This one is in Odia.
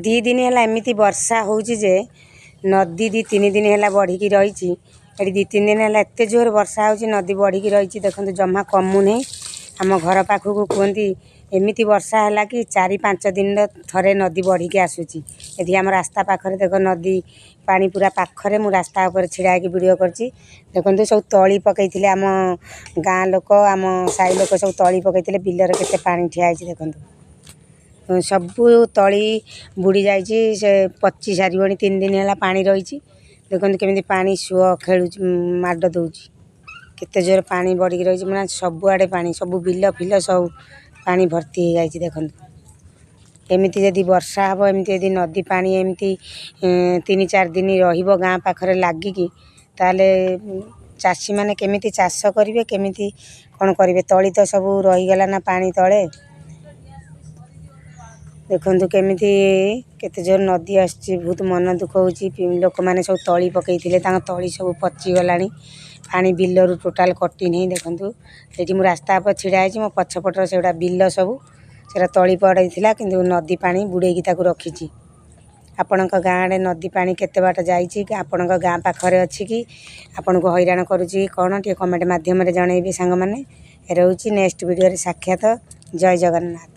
2 ଦିନ ହେଲା ଏମିତି ବର୍ଷା ହେଉଛି ଯେ ନଦୀ 2-3 ଦିନ ହେଲା ବଢ଼ିକି ରହିଛି। ଏଠି 2-3 ଦିନ ହେଲା ଏତେ ଜୋର ବର୍ଷା ହେଉଛି, ନଦୀ ବଢ଼ିକି ରହିଛି। ଦେଖନ୍ତୁ, ଜମା କମୁନାହିଁ। ଆମ ଘର ପାଖକୁ କୁହନ୍ତି, ଏମିତି ବର୍ଷା ହେଲା କି 4-5 ଦିନର ଥରେ ନଦୀ ବଢ଼ିକି ଆସୁଛି। ଏଠି ଆମ ରାସ୍ତା ପାଖରେ ଦେଖ, ନଦୀ ପାଣି ପୁରା ପାଖରେ। ମୁଁ ରାସ୍ତା ଉପରେ ଛିଡ଼ା ହେଇକି ଭିଡ଼ିଓ କରିଛି। ଦେଖନ୍ତୁ, ସବୁ ତଳି ପକାଇଥିଲେ ଆମ ଗାଁ ଲୋକ, ଆମ ସାହି ଲୋକ ସବୁ ତଳି ପକାଇଥିଲେ। ବିଲରେ କେତେ ପାଣି ଠିଆ ହେଇଛି ଦେଖନ୍ତୁ। ସବୁ ତଳି ବୁଡ଼ି ଯାଇଛି, ସେ ପଚି ସାରିବଣି। 3 ଦିନ ହେଲା ପାଣି ରହିଛି। ଦେଖନ୍ତୁ କେମିତି ପାଣି ସୁଅ ଖେଳୁଛି, ମାଡ଼ ଦେଉଛି। କେତେ ଜୋର ପାଣି ବଢ଼ିକି ରହିଛି, ମାନେ ସବୁଆଡ଼େ ପାଣି, ସବୁ ବିଲ ଫିଲ ସବୁ ପାଣି ଭର୍ତ୍ତି ହେଇଯାଇଛି। ଦେଖନ୍ତୁ, ଏମିତି ଯଦି ବର୍ଷା ହେବ, ଏମିତି ଯଦି ନଦୀ ପାଣି ଏମିତି 3-4 ଦିନ ରହିବ ଗାଁ ପାଖରେ ଲାଗିକି, ତାହେଲେ ଚାଷୀମାନେ କେମିତି ଚାଷ କରିବେ, କେମିତି କ'ଣ କରିବେ? ତଳି ତ ସବୁ ରହିଗଲା ନା ପାଣି ତଳେ। ଦେଖନ୍ତୁ କେମିତି କେତେ ଜୋର ନଦୀ ଆସୁଛି। ବହୁତ ମନ ଦୁଃଖ ହେଉଛି। ଲୋକମାନେ ସବୁ ତଳି ପକାଇଥିଲେ, ତାଙ୍କ ତଳି ସବୁ ପଚିଗଲାଣି। ପାଣି ବିଲରୁ ଟୋଟାଲ୍ କଟିନି। ଦେଖନ୍ତୁ, ଏଇଠି ମୁଁ ରାସ୍ତା ଉପରେ ଛିଡ଼ା ହେଇଛି। ମୋ ପଛପଟର ସେଗୁଡ଼ା ବିଲ ସବୁ, ସେଟା ତଳି ପଡ଼ିଥିଲା, କିନ୍ତୁ ନଦୀ ପାଣି ବୁଡ଼େଇକି ତାକୁ ରଖିଛି। ଆପଣଙ୍କ ଗାଁ ଆଡ଼େ ନଦୀ ପାଣି କେତେ ବାଟ ଯାଇଛି କି, ଆପଣଙ୍କ ଗାଁ ପାଖରେ ଅଛି କି, ଆପଣଙ୍କୁ ହଇରାଣ କରୁଛି କି କ'ଣ, ଟିକେ କମେଣ୍ଟ ମାଧ୍ୟମରେ ଜଣାଇବେ ସାଙ୍ଗମାନେ। ରହୁଛି, ନେକ୍ସଟ ଭିଡ଼ିଓରେ ସାକ୍ଷାତ। ଜୟ ଜଗନ୍ନାଥ।